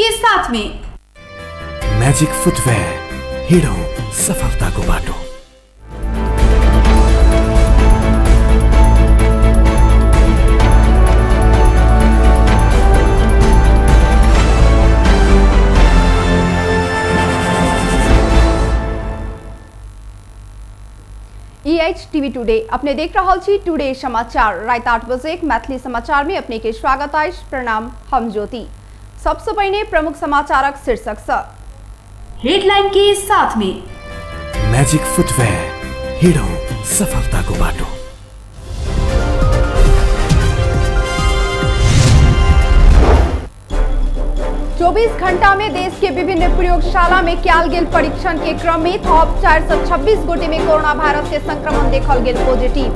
के साथ में। म्याजिक फुटवेयर, हिँडौँ सफलताको बाटो। ई एच टीवी टुडे, अपने देख रहल छी टुडे समाचार। राति 8 बजे मैथिली समाचार में अपने के स्वागत अछि। प्रणाम, हम ज्योति। सबसे पहिने प्रमुख समाचारक शीर्षक सँ हेडलाइन के साथ में। म्याजिक फुटवेयर, हिँडौँ सफलताको बाटो। 24 घंटा में देश के विभिन्न प्रयोगशाला में कयल गेल परीक्षण के क्रम में थप 426 गोटे में कोरोना वायरस के संक्रमण देखल गेल पॉजिटिव।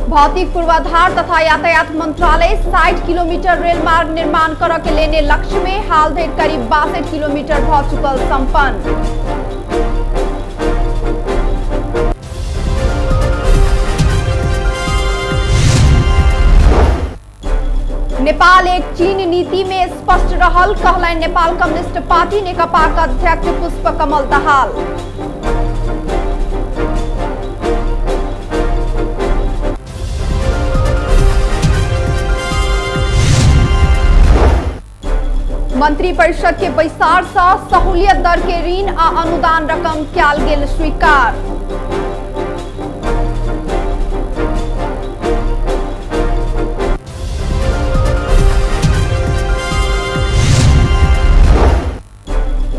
भौतिक पूर्वाधार तथा यातायात मंत्रालय 60 किलोमीटर रेल मार्ग निर्माण करऽ के लेने लक्ष्य में हाल धरि करीब 62 किलोमीटर भऽ चुकल संपन्न। नेपाल एक चीन नीति में स्पष्ट रहल कहलनि नेपाल कम्युनिस्ट पार्टी नेकपाक अध्यक्ष पुष्प कमल दाहाल। मंत्री परिषद के बैसार सँ सहूलियत दर के ऋण आ अनुदान रकम कयल गेल स्वीकार।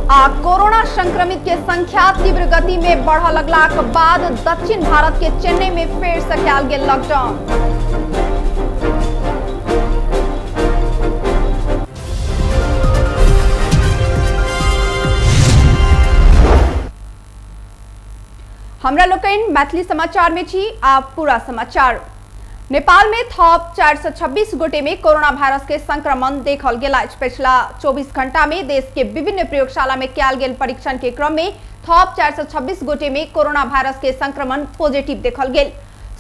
आ कोरोना संक्रमित के संख्या तीव्र गति में बढ़ लगलाक बाद दक्षिण भारत के चेन्नई में फेर से कयल गेल लॉकडाउन। हमरा लोकनि मैथिली समाचार में छी। आप पूरा समाचार। नेपाल में थप 426 गोटे में कोरोना वायरस के संक्रमण देखल गेल अछि। पिछला 24 घंटा में देश के विभिन्न प्रयोगशाला में कयल गेल परीक्षण के क्रम में थप 426 गोटे में कोरोना वायरस के संक्रमण पॉजिटिव देखल गेल।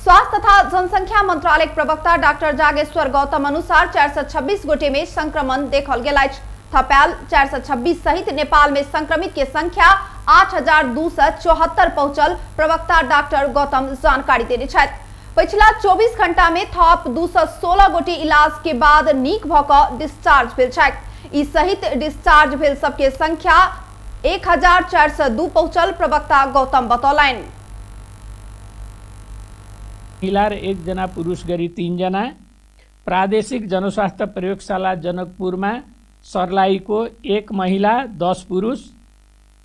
स्वास्थ्य तथा जनसंख्या मंत्रालय प्रवक्ता डॉक्टर जागेश्वर गौतम अनुसार 426 गोटे में संक्रमण देखल गेल अछि। थपायल 426 सहित नेपाल में संक्रमित के संख्या 8274 पहुंचल प्रवक्ता डॉक्टर गौतम जानकारी देने छथि। पछिला 24 घंटा में थप 216 गोटे इलाज के बाद नीक भ क डिस्चार्ज भेल छथि। ई सहित डिस्चार्ज भेल सबके संख्या 1402 पहुंचल प्रवक्ता गौतम बतौलनि। महिला र 1 जना पुरुष गरी 3 जना। प्रादेशिक जनस्वास्थ्य प्रयोगशाला जनकपुरमा सर्लाहीको 1 महिला 10 पुरुष,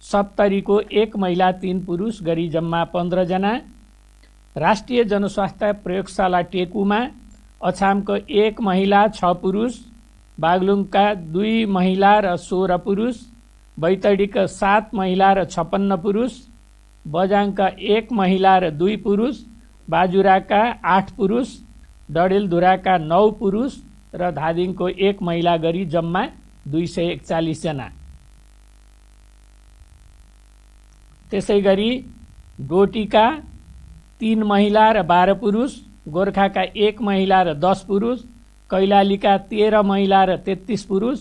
सप्तरीको 1 महिला 3 पुरुष गरी जम्मा 15 जना। राष्ट्रिय जनस्वास्थ्य प्रयोगशाला टेकुमा अछामको 1 महिला 6 पुरुष, बागलुङका 2 महिला र 16 पुरुष, बैतडीका 7 महिला र 56 पुरुष, बझाङका 1 महिला र 2 पुरुष, बाजुराका 8 पुरुष, डडेलधुराका 9 पुरुष र धादिङको 1 महिला गरी जम्मा 241 जना। त्यसै गरी डोटीका 3 महिला र 12 पुरुष, गोर्खाका 1 महिला र 10 पुरुष, कैलालीका 13 महिला र 33 पुरुष,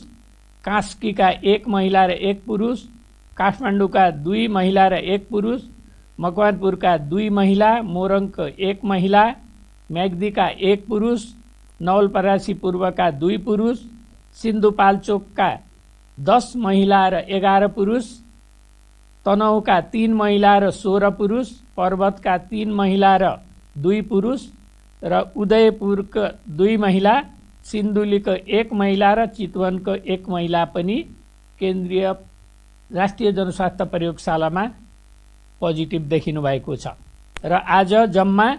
कास्कीका 1 महिला र 1 पुरुष, काठमाडौँका 2 महिला र 1 पुरुष, मकवानपुरका 2 महिला, मोरङको 1 महिला, म्याग्दीका 1 पुरुष, नवलपरासी पूर्वका 2 पुरुष, सिन्धुपाल्चोकका 10 महिला र 11 पुरुष, तनहुँका 3 महिला र 16 पुरुष, पर्वतका 3 महिला र 2 पुरुष र उदयपुरको 2 महिला, सिन्धुलीको 1 महिला र चितवनको 1 महिला पनि केन्द्रीय राष्ट्रिय जनस्वास्थ्य प्रयोगशालामा पोजिटिभ देखिनु भएको छ। र आज जम्मा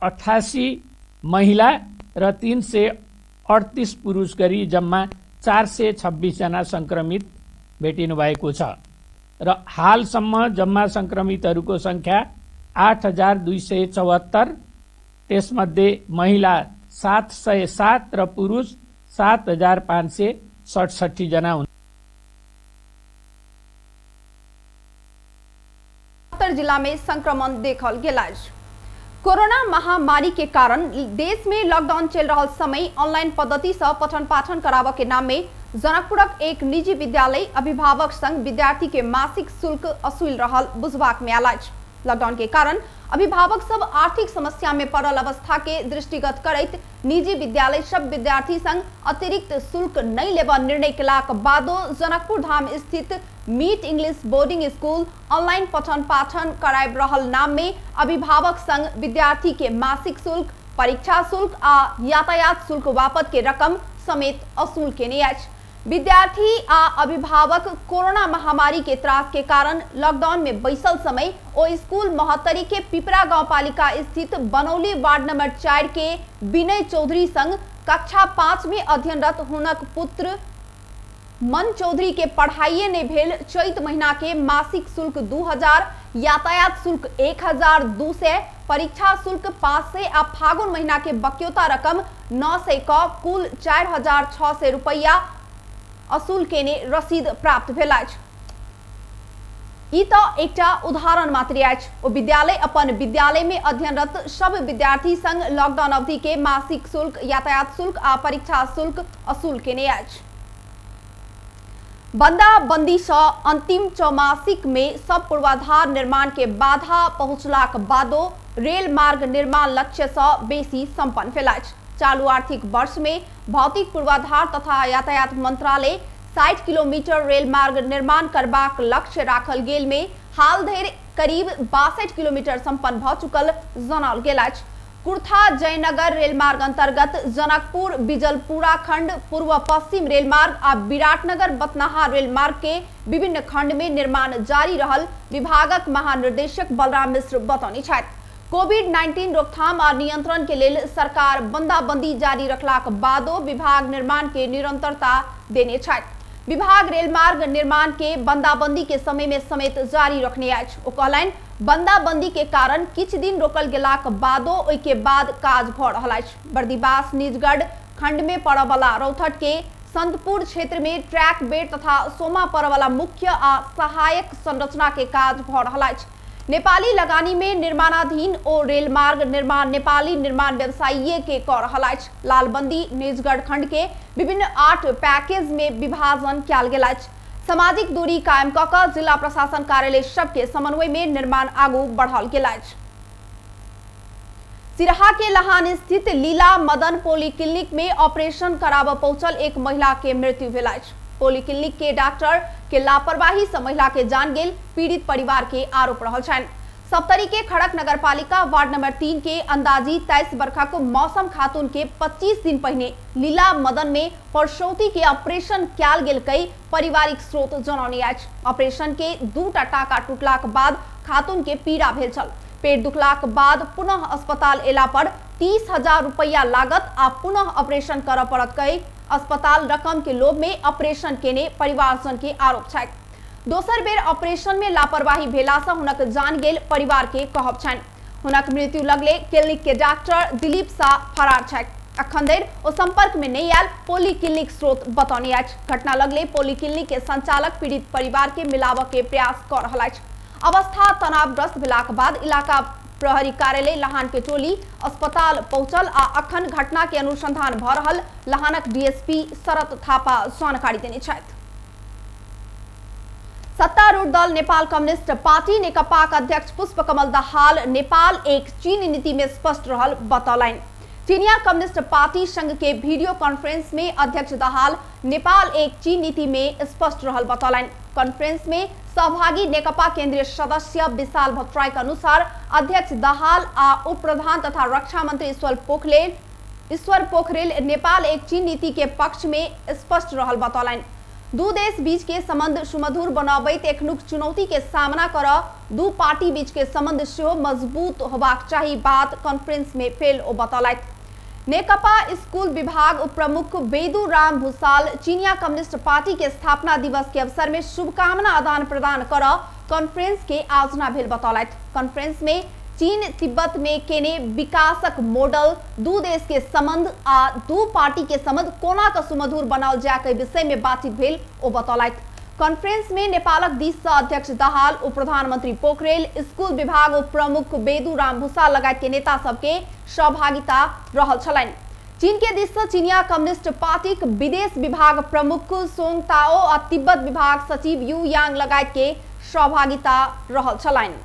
88 महिला र 338 पुरुष गरी जम्मा 426 जना संक्रमित भेटिनु भएको छ। र हालसम्म जम्मा संक्रमितहरूको संख्या 8274, त्यसमध्ये महिला 707 र पुरुष 7567 जना हुन्। 71 जिला में संक्रमण देखल गेल अछि। कोरोना महामारी के कारण देश में लॉकडाउन चल रहा समय ऑनलाइन पद्धति से पठन पाठन कराबऽ के नाम में जनकपुरक एक निजी विद्यालय अभिभावक संग विद्यार्थी के मासिक शुल्क असूल रहल बुझबाक में आयल अछि। लॉकडाउन के कारण अभिभावक सब आर्थिक समस्या में पड़ल अवस्था के दृष्टिगत करैत निजी विद्यालय सब विद्यार्थी संग अतिरिक्त शुल्क नहीं लेबऽ निर्णय केलाक बादो जनकपुर धाम स्थित meet English boarding school online पठन पाठन कराबि रहल नाम में अभिभावक संग विद्यार्थी के मासिक शुल्क, परीक्षा शुल्क आ यातायात शुल्क वापद के रकम समेत असूल केने अछि। विद्यार्थी आ अभिभावक कोरोना महामारी के त्रास के कारण लॉकडाउन में बैसल समय ओ स्कूल महोत्तरी के पिपरा गांवपालिका स्थित बनौली वार्ड नंबर 4 के विनय चौधरी संग कक्षा 5 में अध्ययनरत हुनक पुत्र मन चौधरी के पढ़ाइए नहीं भेल चैत महीना के मासिक शुल्क 2000, यातायात शुल्क 1200, परीक्षा शुल्क 500 आ फागुन महीना के बक्योता रकम 900 क कुल 4600 रुपया असूल केने रसीद प्राप्त भेल अछि। ई तऽ एकटा उदाहरण मात्र अछि। ओ विद्यालय अपन विद्यालय में अध्ययनरत सब विद्यार्थी संग लॉकडाउन अवधि के मासिक शुल्क, यातायात शुल्क आ परीक्षा शुल्क असूल केने अछि। बंदाबंदी से अंतिम चौमासिक में सब पूर्वाधार निर्माण के बाधा पहुंचलाक बादो रेल मार्ग निर्माण लक्ष्य से बेसी संपन्न भेल अछि। चालू आर्थिक वर्ष में भौतिक पूर्वाधार तथा यातायात मंत्रालय 60 किलोमीटर रेल मार्ग निर्माण करबाक लक्ष्य राखल गेल में हाल धरि करीब 62 किलोमीटर संपन्न भ चुकल जनाओल गेल अछि। कुर्था जयनगर रेल मार्ग अंतर्गत जनकपुर बिजलपुरा खंड, पूर्व पश्चिम रेल मार्ग आ विराटनगर बतनाहा रेल मार्ग के विभिन्न खंड में निर्माण जारी रहल विभागक महानिर्देशक बलराम मिश्र बतौने छथि। कोविड-19 रोकथाम आ नियंत्रण के लेल सरकार बंदाबंदी जारी रखलाक बादो विभाग निर्माण के निरंतरता देने छथि। विभाग रेल मार्ग निर्माण के बंदाबंदी के समय में समेत जारी रखने अछि। ओ कहलनि बंदाबंदी के कारण किछु दिन रोकल गेलाक बादो ओहि के बाद काज भ रहल अछि। बर्दिवास निजगढ़ खंड में पड़यवला रौथट के संतपुर क्षेत्र में ट्रैक बेड तथा सोमा पड़यवला मुख्य आ सहायक संरचना के काज भ रहल अछि। नेपाली लगानी में निर्माणाधीन ओ रेल मार्ग निर्माण नेपाली निर्माण व्यवसायी के क रहल अछि। लालबंदी निजगढ़ खंड के विभिन्न 8 पैकेज में विभाजन कयल गेल अछि। सामाजिक दूरी कायम क क जिला प्रशासन कार्यालय सबके समन्वय में निर्माण आगू बढ़ाओल गेल अछि। सिरहा के लहान स्थित लीला मदन पॉलीक्लिनिक में ऑपरेशन कराबऽ पहुंचल एक महिला के मृत्यु भेल अछि। पॉलीक्लिनिक के डॉक्टर के लापरवाही से महिला के जान गेल पीड़ित परिवार के आरोप रहल छनि। सप्तरी के खड़क नगरपालिका वार्ड नंबर 3 के अंदाजी 23 बरखक मौसम खातून के 25 दिन पहिने लीला मदन में परसौती के ऑपरेशन कयल गेल कई पारिवारिक स्रोत जनौने अछि। ऑपरेशन के 2टा टाका टूटलाक बाद खातून के पीड़ा भेल छल। पेट दुखलाक बाद पुनः अस्पताल एला पर 30,000 रुपया लागत आ पुनः ऑपरेशन करऽ पड़त कहि अस्पताल रकम के लोभ में ऑपरेशन केने परिवारजन के आरोप छनि। दोसर बेर ऑपरेशन में लापरवाही भेला से हुनक जान गेल परिवार के कहब छनि। हुनक मृत्यु लगले क्लिनिक के डॉक्टर दिलीप शाह फरार छथि। अखन धरि ओ संपर्क में नहीं आयल पॉलीक्लिनिक स्रोत बतौने अछि। घटना लगले पॉलीक्लिनिक के संचालक पीड़ित परिवार के मिलाबऽ के प्रयास कऽ रहल अछि। अवस्था तनावग्रस्त भेलाक बाद इलाका प्रहरी कार्यालय लहान के टोली अस्पताल पहुंचल आ अखन घटना के अनुसंधान भ रहल लहानक डीएसपी शरद थापा जानकारी देने छथि। सत्तारूढ़ दल नेपाल कम्युनिस्ट पार्टी नेकपाक अध्यक्ष पुष्पकमल दाहाल नेपाल एक चीन नीति में स्पष्ट रहल बतौलनि। चीनिया कम्युनिस्ट पार्टी संघ के वीडियो कॉन्फ्रेंस में अध्यक्ष दाहाल नेपाल एक चीन नीति में स्पष्ट रहल बतौलनि। कॉन्फ्रेंस में सहभागी नेकपा केंद्रीय सदस्य विशाल भट्टराई के अनुसार अध्यक्ष दाहाल आ उप प्रधान तथा रक्षा मंत्री ईश्वर पोखरेल नेपाल एक चीन नीति के पक्ष में स्पष्ट रहल बतौलनि। दू देश बीच के संबंध सुमधुर बनाबैत एखनुक चुनौती के सामना कर दू पार्टी बीच के संबंध सेहो मजबूत होबाक चाही बात कॉन्फ्रेंस में फेल ओ बतौलथि। नेकपा स्कूल विभाग उप प्रमुख बेदू राम भूषाल चीनिया कम्युनिस्ट पार्टी के स्थापना दिवस के अवसर में शुभकामना आदान प्रदान कर कॉन्फ्रेंस के आयोजना भेल बतौलथि। कॉन्फ्रेंस में चीन तिब्बत में केने विकासक मॉडल, दू देश के संबंध आ दू पार्टी के संबंध कोना क सुमधुर बनाओल जाय के विषय में बातचीत भेल ओ बतौलथि। कॉन्फ्रेंस में नेपालक दिस सँ अध्यक्ष दाहाल, उप प्रधानमंत्री पोखरेल, स्कूल विभाग उप प्रमुख बेदू राम भूषाल लगायत के नेता सबके सहभागिता रहल छलनि। चीन के दिस सँ चीनिया कम्युनिस्ट पार्टीक विदेश विभाग प्रमुख सोंग ताओ आ तिब्बत विभाग सचिव यू यांग लगायत के सहभागिता रहल छलनि।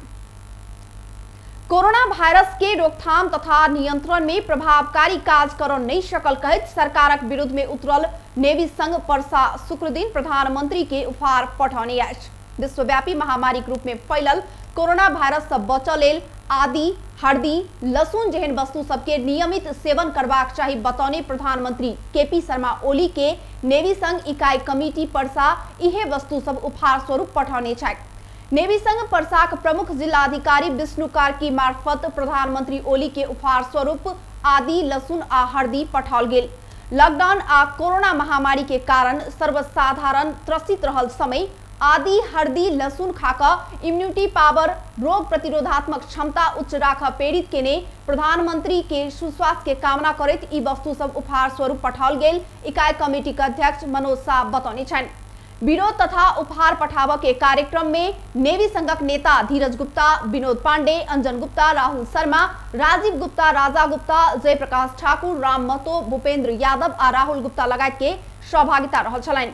कोरोना वायरस के रोकथाम तथा नियंत्रण में प्रभावकारी काज कर नहीं सकल कहैत सरकारक विरुद्ध में उतरल नेवी संघ पर्सा शुक्रदिन प्रधानमंत्री के उपहार पठौने अछि। विश्वव्यापी महामारी के रूप में फैलल कोरोना वायरस से बचल लेल आदि, हरदी, लहसुन जेहन वस्तु सबके नियमित सेवन करबाक चाही बतौने प्रधानमंत्री केपी शर्मा ओली के नेवी संघ इकाई कमिटी पर्सा इहे वस्तु सब उपहार स्वरूप पठौने छथि। नेवी संघ पर्साक प्रमुख जिलाधिकारी विष्णु कार्की मार्फत प्रधानमंत्री ओली के उपहार स्वरूप आदि, लहसुन आ हरदी पठाओल गेल। लॉकडाउन आ कोरोना महामारी के कारण सर्वसाधारण त्रसित रहल समय आदि, हरदी, लहसुन खाकर इम्यूनिटी पावर, रोग प्रतिरोधात्मक क्षमता उच्च राख प्रेरित केने प्रधानमंत्री के सुस्वास्थ्य के कामना करैत ई वस्तु सब उपहार स्वरूप पठाओल गेल इकाई कमेटी के अध्यक्ष मनोज शाह बतौने छनि। विरोध तथा उपहार पठाव के कार्यक्रम में नेवी संघक नेता धीरज गुप्ता, विनोद पांडे, अंजन गुप्ता, राहुल शर्मा, राजीव गुप्ता, राजा गुप्ता, जयप्रकाश ठाकुर, राम महतो, भूपेंद्र यादव आ राहुल गुप्ता लगायत के सहभागिता रहल छलनि।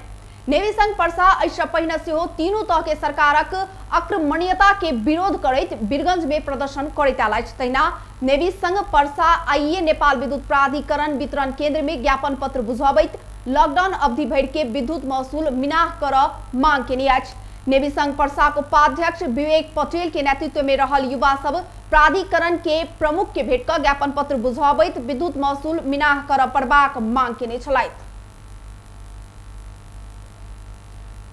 नेवी संघ पर्सा एहिसँ पहिने सेहो तीनू तह के सरकारक आक्रमणीयता के विरोध करैत वीरगंज में प्रदर्शन करैत आयल अछि। तहिना नेवी संघ पर्सा आइए नेपाल विद्युत प्राधिकरण वितरण केंद्र में ज्ञापन पत्र बुझाबैत लॉकडाउन अवधि भरि के विद्युत महसूल मिनाह कर मांग केने अछि। नेवी संघ पर्साक उपाध्यक्ष विवेक पटेल के नेतृत्व में रहल युवा सब प्राधिकरण के प्रमुख के भेंट क ज्ञापन पत्र बुझाबैत विद्युत महसूल मिनाह कर पड़बाक मांग केने छलथि।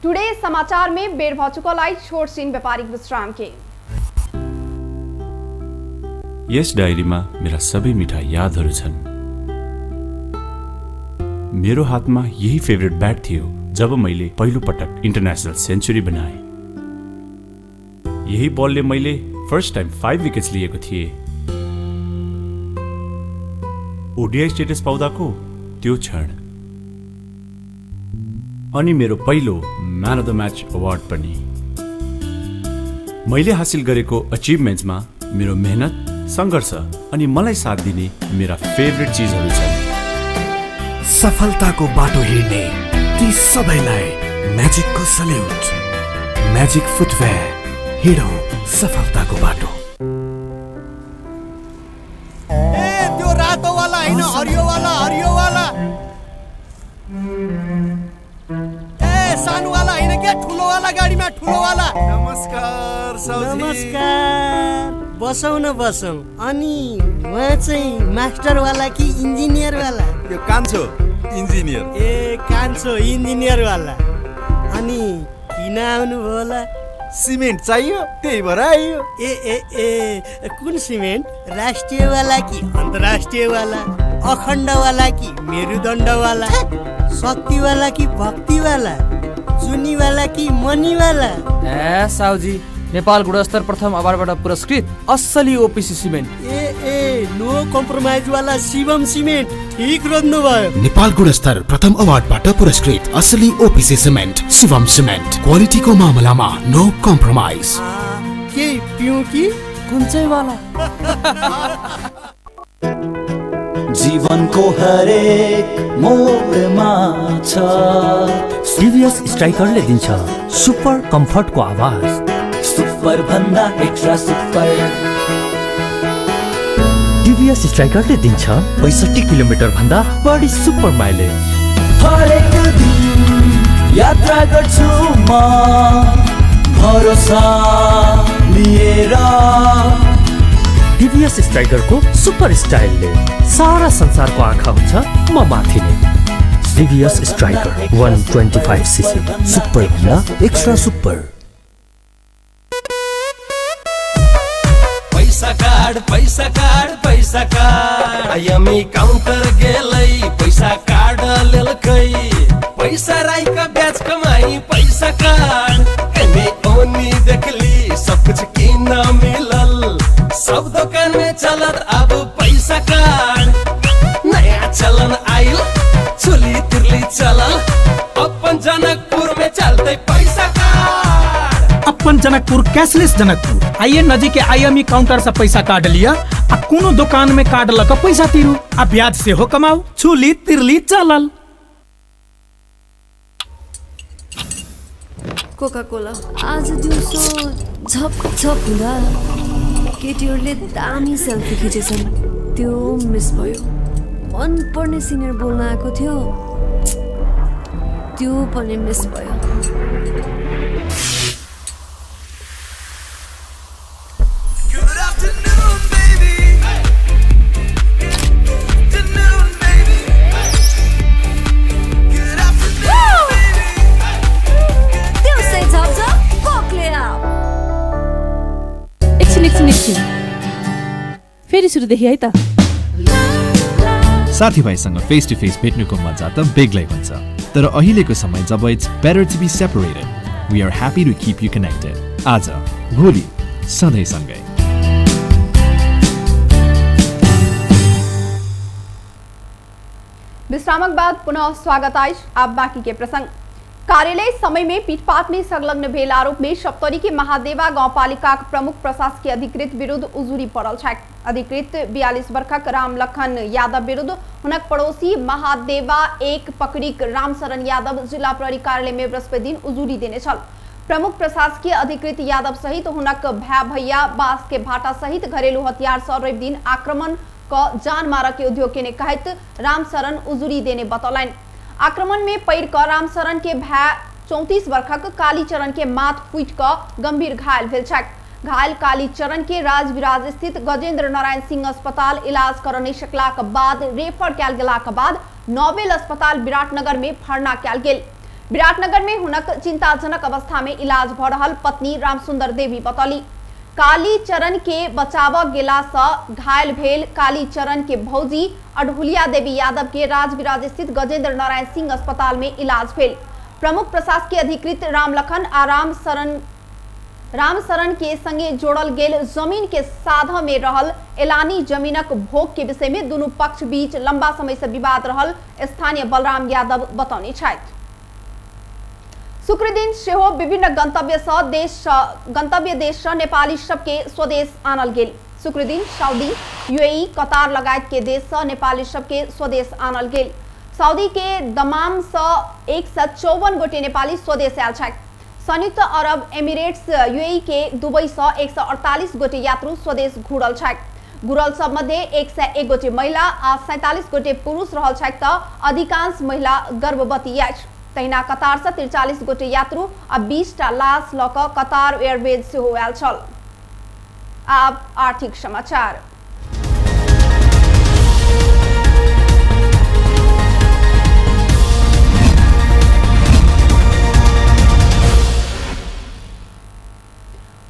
टुडे समाचार में बेर भ चुकल अछि छोट छिन व्यापारिक विश्राम के। यस डायरीमा मेरा सबै मिठा यादहरू छन्। मेरो हातमा यही फेभरेट ब्याट थियो जब मैले पहिलो पटक इन्टरनेसनल सेन्चुरी बनाएँ। यही बलले मैले फर्स्ट टाइम 5 विकेट्स लिएको थिएँ। ओडिआई स्टेटस पाउँदाको त्यो क्षण अनि मेरो पहिलो man of the match award पनि। मैले हासिल गरेको अचिभमेन्ट्समा मेरो मेहनत, सङ्घर्ष अनि मलाई साथ दिने मेरा फेभरेट चिजहरू छन्। सफलताको बाटो हिँड्ने ती सबैलाई म्याजिकको सल्युट। म्याजिक फुटवेयर, हिँडौँ सफलताको बाटो। ए त्यो रातो वाला हैन, हरियो वाला, हरियो वाला। ए सानो वाला हैन के, ठुलो वाला गाडीमा, ठुलो वाला। नमस्कार साउजी। नमस्कार, बसौँ न बसौँ। अनि उहाँ चाहिँ मास्टर वाला कि इन्जिनियर वाला? यो कान्छो इन्जिनियर। ए कान्छो इन्जिनियर वाला। अनि किन आउनुभयो होला? सिमेन्ट चाहियो त्यही भएर आइयो। ए ए ए कुन सिमेन्ट? राष्ट्रिय वाला कि अन्तर्राष्ट्रिय वाला? अखण्ड वाला कि मेरुदण्ड वाला? शक्ति वाला कि भक्ति वाला? चुनी वाला कि मनी वाला? ए साउजी, नेपाल गुणस्तर प्रथम अवार्डबाट पुरस्कृत असली ओपिसी सिमेन्ट। ए ए नो कम्प्रोमाइज वाला शिवम सिमेन्ट, ठिक रोज्नु भयो। नेपाल गुणस्तर प्रथम अवार्डबाट पुरस्कृत असली ओपिसी सिमेन्ट शिवम सिमेन्ट, क्वालिटीको मामलामा नो कम्प्रोमाइज। के पिउँ कि कुन चाहिँ वाला? जीवनको हरेक मोडमा छ टिभीएस स्ट्राइकरले दिन्छ सुपर कम्फर्टको आवाज, सुपर भन्दा एक्स्ट्रा सुपर। टिभीएस स्ट्राइकरले दिन्छ 65 किलोमिटर भन्दा बढी सुपर माइलेज। हरेक दिन यात्रा गर्छु म भरोसा लिएर। टिभीएस स्ट्राइकरको सुपर स्टाइलले सारा संसारको आँखा हुन्छ म माथि नै। टिभीएस स्ट्राइकर 125 सीसी, सुपर भन्दा एक्स्ट्रा सुपर। पैसा कार्ड, पैसा कार्ड, पैसा कार्ड। आइएमई काउंटर गेलै पैसा कार्ड लेलकै, पैसा राई का ब्याज कमाई पैसा कार्ड। एने ओनी देखली सब कुछ किन मिलल, सब दुकान में चलत अब पैसा कार्ड। नया चलन आइल चुली तिरली चलल, अपन जनकपुर में चलते पैसा ओपन जनकपुर, कैशलेस जनकपुर। आइए नजीक के आईएमई काउंटर से पैसा कार्ड लिया आ कोनो दुकान में कार्ड लग पैसा तीरू आ ब्याज से हो कमाओ। छुली तिरली चलल। कोका कोला आज दिउँसो झप झप हुँदा केटीहरूले दामी सेल्फी खिचेछन्, त्यो मिस भयो। मनपर्ने सिनियर बोल्न आएको थियो, त्यो पनि मिस भयो। फेरि सुरुदेखि है त। साथीभाइसँग फेस टु फेस भेट्नुको मजा त बेग्लै हुन्छ, तर अहिलेको समय जब it's better to be separated, we are happy to keep you connected. आज भोलि सधैँ सँगै। विश्रामक बाद पुनः स्वागत अछि। आप बाकी के प्रसंग। कार्यालय समय में पीठपात में संलग्न भेल आरोप में सप्तरी के महादेवा गांवपालिका प्रमुख प्रशासकीय अधिकृत विरुद्ध उजुरी पड़ल छै। अधिकृत 42 वर्षक राम लखन यादव विरुद्ध हुनक पड़ोसी महादेवा एक पकड़ीक रामशरण यादव जिला प्रहरी कार्यालय में बृहस्पति दिन उजुरी देने छल। प्रमुख प्रशासकीय अधिकृत यादव सहित हुनक भाई भैया बांस के भाटा सहित घरेलू हथियार से रवि दिन आक्रमण क जान मारक के उद्योग के कहत रामशरण उजुरी देने बतौलनि। आक्रमण में पैर क रामशरण के भाई 34 वर्षक कालीचरण के माथ फूटि क गंभीर घायल भेल छैक। घायल कालीचरण के राजविराज स्थित गजेंद्र नारायण सिंह अस्पताल इलाज कर नहीं सकलाक बाद रेफर कयल गेलाक बाद नोबेल अस्पताल विराटनगर में भर्ना कयल गेल। विराटनगर में हुनक चिंताजनक अवस्था में इलाज भ रहल पत्नी रामसुंदर देवी बतौली। कालीचरण के बचाव गेला से घायल भेल कालीचरण के भौजी अडहुलिया देवी यादव के राजविराज स्थित गजेंद्र नारायण सिंह अस्पताल में इलाज भेल। प्रमुख प्रशासकीय अधिकृत रामलखन आ रामशरण के संगे जोड़ल गेल जमीन के साधा में रहल एलानी जमीनक भोग के विषय में दुनू पक्ष बीच लंबा समय से विवाद रहल स्थानीय बलराम यादव बतौने छथि। शुक्र दिन सेहो विभिन्न गंतव्य देश से नेपाली सबके स्वदेश आनल गेल। शुक्र दिन सऊदी, यूएई, कतार लगायत के देश से नेपाली सबके स्वदेश आनल गेल। सऊदी के दमाम से 154 गोटे नेपाली स्वदेश आयल छथि। संयुक्त अरब एमिरेट्स यूएई के दुबई से 148 गोटे यात्रु स्वदेश घुरल छथि। घुरल सब मध्य 101 गोटे महिला आ 47 गोटे पुरुष रहल छथि त अधिकांश महिला गर्भवती अछि। तहिना कतार से 43 गोटे यात्रु आ 20 टा लाश ल क कतार एयरवेज सेहो आयल छल। आब आर्थिक समाचार।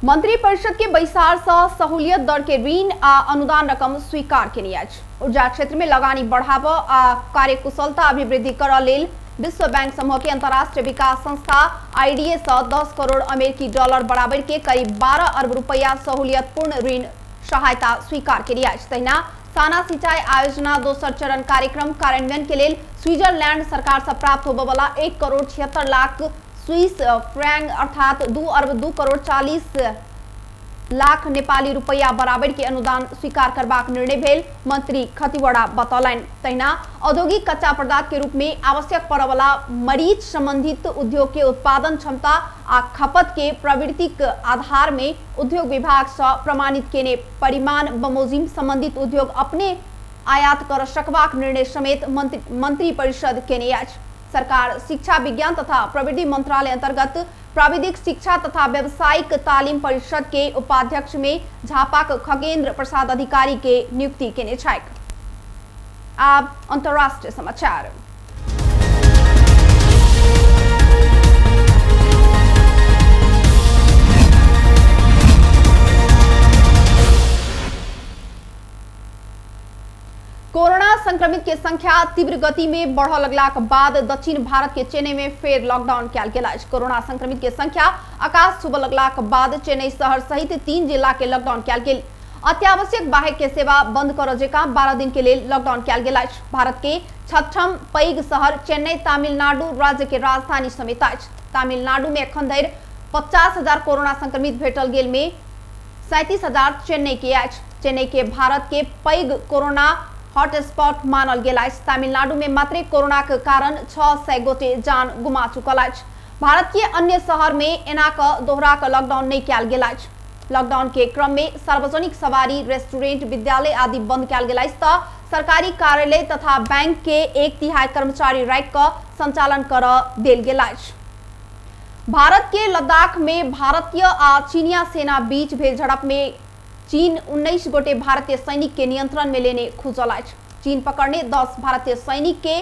मंत्री परिषद के बैसार से सहूलियत दर के ऋण आ अनुदान रकम स्वीकार केने अछि। ऊर्जा क्षेत्र में लगानी बढ़ाबऽ आ कार्यकुशलता अभिवृद्धि करऽ लेल विश्व बैंक समूह के अंतर्राष्ट्रीय विकास संस्था आईडीए से 10 करोड़ अमेरिकी डॉलर बराबर के करीब 12 अरब रुपया सहूलियतपूर्ण ऋण सहायता स्वीकार केने अछि। तहिना साना सिंचाई आयोजना दोसर चरण कार्यक्रम कार्यान्वयन के लेल स्विट्जरलैंड सरकार से प्राप्त होबयवला 1 करोड़ 76 लाख स्विस फ्रैंक अर्थात 2 अरब 2 करोड़ 40 लाख नेपाली रुपया बराबर के अनुदान स्वीकार करबाक निर्णय भेल मंत्री खतिवड़ा बतौलनि। तहिना औद्योगिक कच्चा पदार्थ के रूप में आवश्यक पड़यवला मरीच संबंधित उद्योग के उत्पादन क्षमता आ खपत के प्रवृत्तिक आधार में उद्योग विभाग से प्रमाणित केने परिमाण बमोजिम संबंधित उद्योग अपने आयात कर सकबाक निर्णय समेत मंत्री परिषद केने अछि। सरकार शिक्षा विज्ञान तथा प्रविधि मंत्रालय अंतर्गत प्राविधिक शिक्षा तथा व्यावसायिक तालीम परिषद के उपाध्यक्ष में झापाक खगेंद्र प्रसाद अधिकारी के नियुक्ति केने छैक। आब अंतर्राष्ट्रीय समाचार। कोरोना संक्रमित के संख्या तीव्र गति में बढ़ लगलाक बाद दक्षिण भारत के चेन्नई में फेर लॉकडाउन कयल गेल अछि। कोरोना संक्रमित के संख्या आकाश छूबऽ लगलाक बाद चेन्नई शहर सहित 3 जिला के लॉकडाउन कयल गेल। अत्यावश्यक बाहेक के सेवा बंद करऽ जेकां 12 दिन के लेल लॉकडाउन कयल गेल अछि। भारत के छठम पैघ शहर चेन्नई तमिलनाडु राज्य के राजधानी समेत अछि। तमिलनाडु में एखन धरि 50,000 कोरोना संक्रमित भेटल गेल में 37,000 चेन्नई के अछि। चेन्नई के भारत के पैघ कोरोना हॉटस्पॉट मानल गेल अछि। तमिलनाडु में मात्र कोरोना के कारण 600 गोटे जान गुमा चुकल अछि। भारत के अन्य शहर में एना क दोहरा क लॉकडाउन नहीं कयल गेल अछि। लॉकडाउन के क्रम में सार्वजनिक सवारी, रेस्टोरेंट, विद्यालय आदि बंद कयल गेल अछि त सरकारी कार्यालय तथा बैंक के 1/3 कर्मचारी राखि क संचालन कर देल गेल अछि। भारत के लद्दाख में भारतीय आ चीनिया सेना बीच भेल झड़प में चीन 19 गोटे भारतीय सैनिक के नियंत्रण में लेने खुजल अछि। चीन पकड़ने 10 भारतीय सैनिक के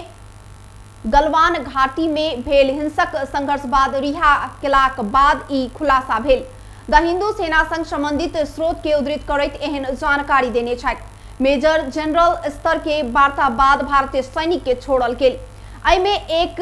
गलवान घाटी में भेल हिंसक संघर्ष बाद रिहा केलाक बाद ई खुलासा भेल। द हिंदू सेना संग संबंधित स्रोत के उद्धृत करैत एहन जानकारी देने छथि। मेजर जनरल स्तर के वार्ता बाद भारतीय सैनिक के छोड़ल गेल। एहिमे एक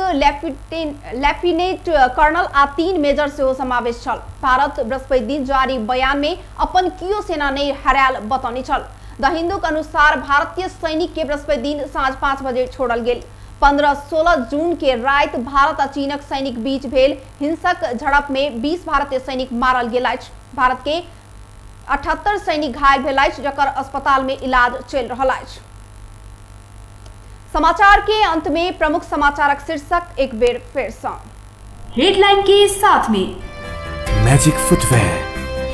लेफ्टिनेंट कर्नल आ 3 मेजर सेहो समावेश छल। भारत बृहस्पति दिन जारी बयान में अपन कियो सेना नहीं हरायल बतौने छल। द हिंदू के अनुसार भारतीय सैनिक के बृहस्पति दिन साँझ 5 बजे छोड़ल गेल। 15-16 जून के राति भारत आ चीनक सैनिक बीच भेल हिंसक झड़प में 20 भारतीय सैनिक मारल गेल अछि। भारत के 78 सैनिक घायल भेल अछि, जकर अस्पताल में इलाज चलि रहल अछि। समाचार के अंत में प्रमुख समाचारक शीर्षक एक बेर फिर से हेडलाइन के साथ में मैजिक फुटवेयर,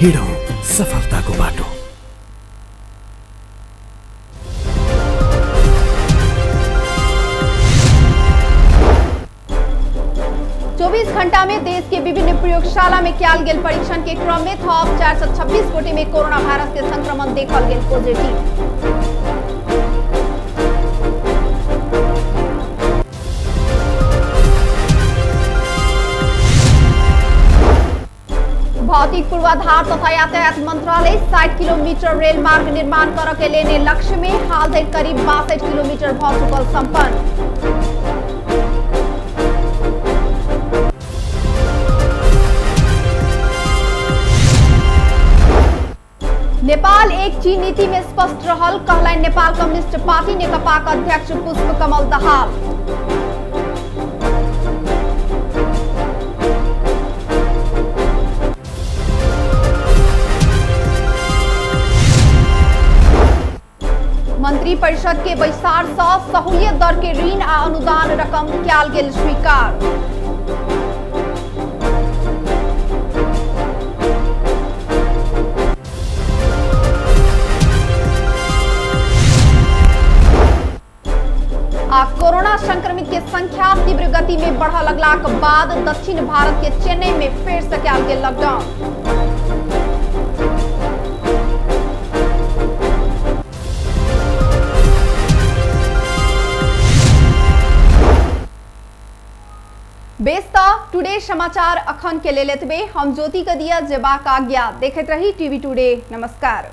हिँडौँ सफलताको बाटो। चौबीस घंटा में देश के विभिन्न प्रयोगशाला में कयल गेल परीक्षण के क्रम में थप 426 गोटे में कोरोना वायरस के संक्रमण देखल गेल पॉजिटिव। भौतिक पूर्वाधार तथा यातायात मंत्रालय 60 किलोमीटर रेल मार्ग निर्माण कर के लेने लक्ष्य में हाल धरि करीब 62 किलोमीटर भ चुकल संपन्न। नेपाल एक चीन नीति में स्पष्ट रहल कहलनि नेपाल कम्युनिस्ट पार्टी नेकपा के अध्यक्ष पुष्प कमल दाहाल। मंत्री परिषद के बैसार सँ सहूलियत दर के ऋण आ अनुदान रकम कयल गेल स्वीकार। आ कोरोना संक्रमित के संख्या तीव्र गति में बढ़ लगलाक बाद दक्षिण भारत के चेन्नई में फेर से कयल गेल लॉकडाउन। बेस त टुडे समाचार अखन के लेल एतबे। हम ज्योति कदिया जेबाक आज्ञा, देखैत रही टीवी टुडे। नमस्कार।